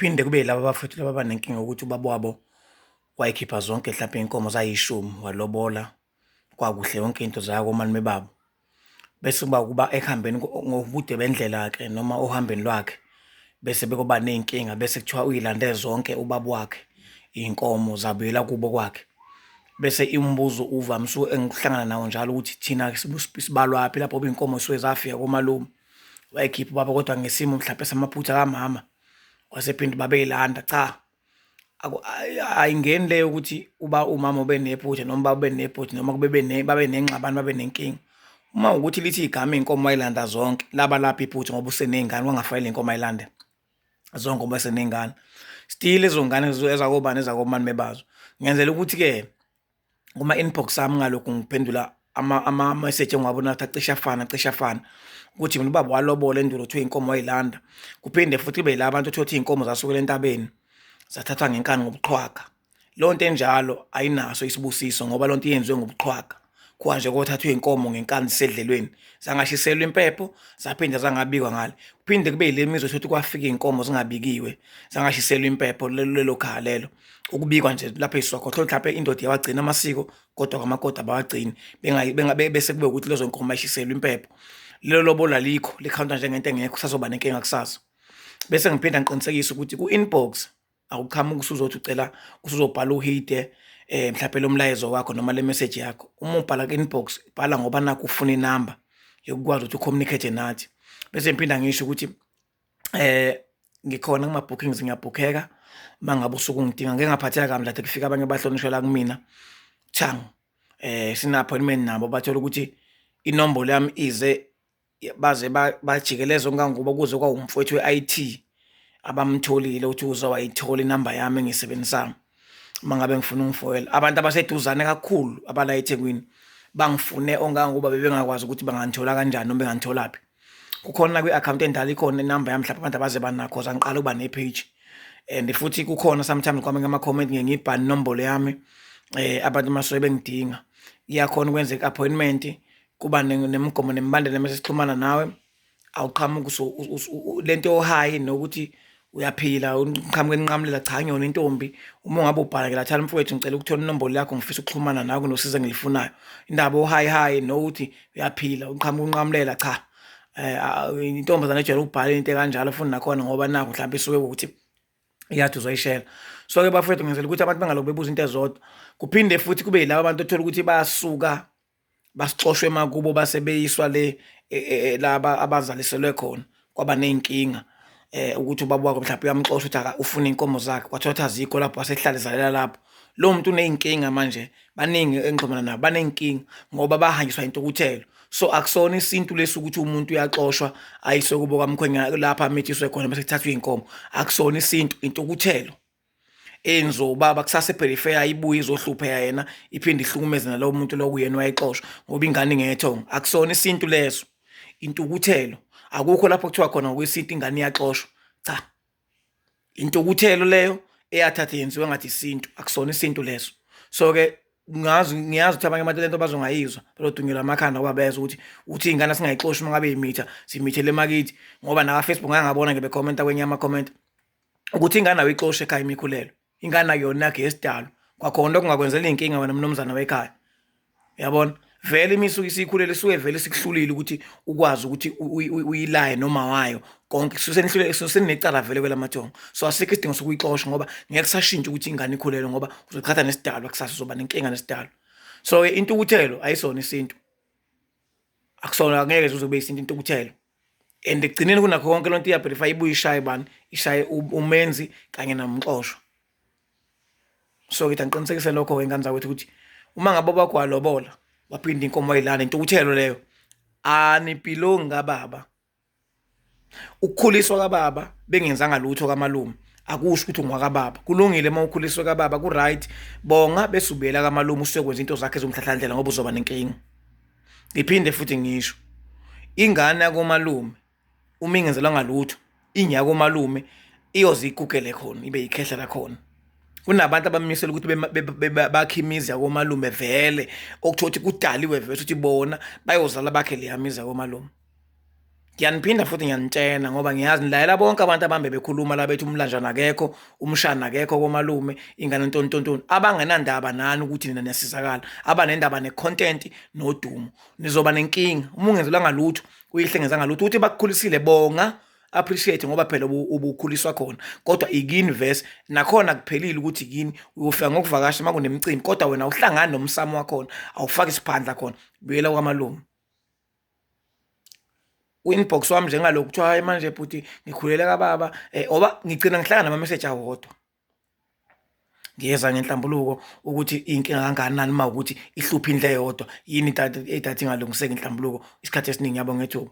Kuphinde kube yilaba bafowethu laba abanenkinga yokuthi ubaba wabo wayikhipha zonke hlampe iy'nkomo zayishumi walobola kwakuhle yonke into zaya komalume babo. Bese kuba ukuba ekuhambeni ngobude bendlela-ke noma ohambeni lwakhe bese bekuba ney'nkinga bese kuthiwa uyilande zonke ubaba wakhe iy'nkomo zabuyela kubo kwakhe. Bese imibuzo uvamise engikuhlangana nawo njalo ukuthi thina sibalwaphi lapho ngoba iy'nkomo zisuke zafika komalume. Wayikhipha ubaba kodwa ngesimo mhlampe samaphutha kamama wasephinde ubaba eyilanda, cha ayingeni leyo ukuthi uba umama ube nephutha noma ubaba ube nephutha noma kube babe nengxabano babe nenkinga. Uma ukuthi lithi igama iy'nkomo wayilanda zonke laba lapho iphutha ngoba useney'ngane kwangafanele iy'nkomo ayilande zonke ngoba eseney'ngane. Still lezo ngane ezakobani ezakomalume bazo. Ngenzela ukuthi-ke kuma-inbox ami ngalokhu ngiphendula ama-message engiwabona ukuthi acishe afana acishe afana ukuthi mina ubaba walobola endulo kuthiwa iy'nkomo wayilanda kuphinde futhi kube yila bantu othola ukuthi iy'nkomo zasukela entabeni zathathwa ngenkani ngobuqhwaga leyo nto enjalo ayinaso isibusiso ngoba loo nto yenziwe ngobuqhwaga khuwa nje kothathwa iy'nkomo ngenkani zisedlelweni zangashiselwa impepho zaphinde zangabikwa ngale kuphinde kube yile mizwa ukuthi kwafika iy'nkomo zingabikiwe zangashiselwa impepho lelo khaya lelo ukubikwa nje lapho eyiswa khona mhlawumbe indoda iyawagcina amasiko kodwa kwamakoti abawagcini bese kube ukuthi lezo nkomo ayishiselwe impepho lelo lobola alikho likhawunta njengento engekho kusazoba nenkinga kusasa bese ngiphinda ngiqinisekise ukuthi ku-inbox awuqhamuki usuzothi ucela usuzobhala uhide eh mhlawumbe lo mlayezo wakho noma le message yakho uma ubhala ku-inbox bhala ngoba nakho ufuna inamba yokukwazi ukuthi ucommunicate nathi bese ngiphinda ngisho ukuthi eh ngikhona kuma bookings ngiyabhukheka mangabe usuke ungidinga ngeke ngaphatheka kabi lapho kufika abanye abahlonishwa la kumina chang eh sina appointment nabo bathola ukuthi inombolo yami ize baze bajikeleze ongangoba kuze kwawumfowethu we-IT abamtholile ukuthi uze wayithola inamba yami engiyisebenzisayo uma ngabe ngifuna ungifoyela abantu abaseduzane kakhulu abala eThekwini bangifune ongangoba bebengakwazi ukuthi bangangithola kanjani noma bengangitholaphi kukhona kwi-akhawunti endala ikhona inamba yami mhlawumbe abantu abaze banakho zangiqala ukuba ne-page and futhi kukhona sometimes kwamanye ama-comment ngeke ngiyibhale inombolo yami eh abantu masuke bengidinga iyakhona ukwenza i-appointment kuba nemigomo nemibandela mase sixhumana nawe awuqhamuki lento yohayi nokuthi uyaphila uqhamuke enqamulela cha ngiyona intombi uma ungabe ubhala ke lathana mfowethu ngicela ukuthola inombolo yakho ngifisa ukuxhumana nawe kunosizo engilifunayo indaba ohayi hayi nokuthi uyaphila uqhamuka unqamulela cha eh intombazane ejwayele ukubhala into ekanjalo futhi nakhona ngoba nakho mhlawumbe isuke ukuthi iyathi uzoyishela so ke bafowethu ngenzela ukuthi abantu bangalokhu bebuza into ezodwa kuphinde futhi kube yilaba abantu othola ukuthi bayasuka basixoshwe emakubo base beyiswa le e, e, e, laba abazaliselwe khona kwaba nezinkinga eh ukuthi ubaba wakho mhlawumbe uyamxosha ukuthi aka ufuna inkomo zakhe kwathiwa ukuthi azikho lapho wasehlale zalela lapho lo muntu uneyinkinga manje baningi engixhumana nabo baneyinkinga ngoba bahanjiswa intukuthelo so akusona isintu lesi ukuthi umuntu uyaxoshwa ayiswe kubo kamkhwenyana lapha amithiswe khona bese kuthathwa iy'nkomo akusona isintu intukuthelo enziwa ubaba kusasa eperifeya ibuye izohlupheka yena iphinde ihlukumeze nalowo muntu lo kuyena wayexoshwa ngoba ingane ingethongo akusona isintu leso intukuthelo akukho lapho kuthiwa khona ngokwesintu ingane iyaxoshwa cha intukuthelo leyo eyathatha yenziwe ngathi isintu akusona isintu leso so ke ngazi ngiyazi ukuthi abanye abantu lento bazongayizwa bazodunyelwa amakhanda ngoba bezwa ukuthi uthi ingane singayixoshi uma ngabe imitha simithele emakithi ngoba naka Facebook ngake ngabona nje bekhomenta kwenye ama comment ukuthi ingane awuyixoshe ekhaya imikhulelo ingane akuyona yakhe yesidalo kwakhona okungakwenzela iy'nkinga wena mnumzane wekhaya yabona vele imisuke isikhulele isuke vele sikuhlulile ukuthi ukwazi ukuthi uyilaye noma wayo konke senihlule senecala vele kwelamathongo so asikho isidingo sokuyixosha ngoba ngeke kusashintsha ukuthi ingane ikhulelwe ngoba uzoqhatha nesidalwa kusasa uzoba nenkinga nesidalwa so intukuthelo ayisona isintu akusona ngeke uze kube isintu intukuthelo and ekugcineni kunakho konke lonto iyabherifa ibuye ishaye bani ishaye umenzi kanye nomxoshwa so ngithi angiqinisekise lokho-ke ngane zakwethu ukuthi uma ngabe bakho walobola waphinda inkomo wayilanda intukuthelo leyo anibhilongi kababa ukukhuliswa kababa bengenzanga lutho kamalume akusho ukuthi ungwakababa kulungile uma ukhuliswe kababa ku-right bonga bese ubuyela kamalume usuyokwenza into zakhe ezomhlahlandlela ngoba uzoba nenkinga ngiphinde futhi ngisho ingane yakomalume uma ingenzelwanga lutho inyakomalume iyoze igugele khona ibe yikhehla lakhona kunabantu abamisela ukuthi bakhe imizi yakomalume vele okuthiwa ukuthi kudaliwe vele ukuthi bona bayozala bakhe leya mizi yakomalume. Ngiyaniphinda futhi ngiyanitshena ngoba ngiyazi nilayela bonke abantu abambe bekhuluma la bethi umlanjana akekho, umshana akekho komalume, ingane ntontontontoni, abangenandaba nani ukuthi nina niyasizakala, abanendaba ne-content nodumo. Nizoba nenkinga uma ungenzelwanga lutho, uyihle ngenzanga lutho, ukuthi bakukhulisile bonga appreciate ngoba phela ubukhuliswa khona kodwa ikini verse nakhona kuphelile ukuthi kini uyofika ngokuvakasha uma kunemicimbi kodwa wena uhlangani nomsamo wakhona awufaki isiphandla khona buyela kwamalume u-inbox wami njengalokhu kuthiwa hayi manje bhuti ngikhulele kababa um oba ngigcina ngihlangana nama-message awodwa ngiyeza ngenhlambuluko ukuthi inkinga kangakanani uma ukuthi ihlupha indle eyodwa yini idatha ingalungiseki inhlambuluko isikhathi esiningi yabo ngethuba.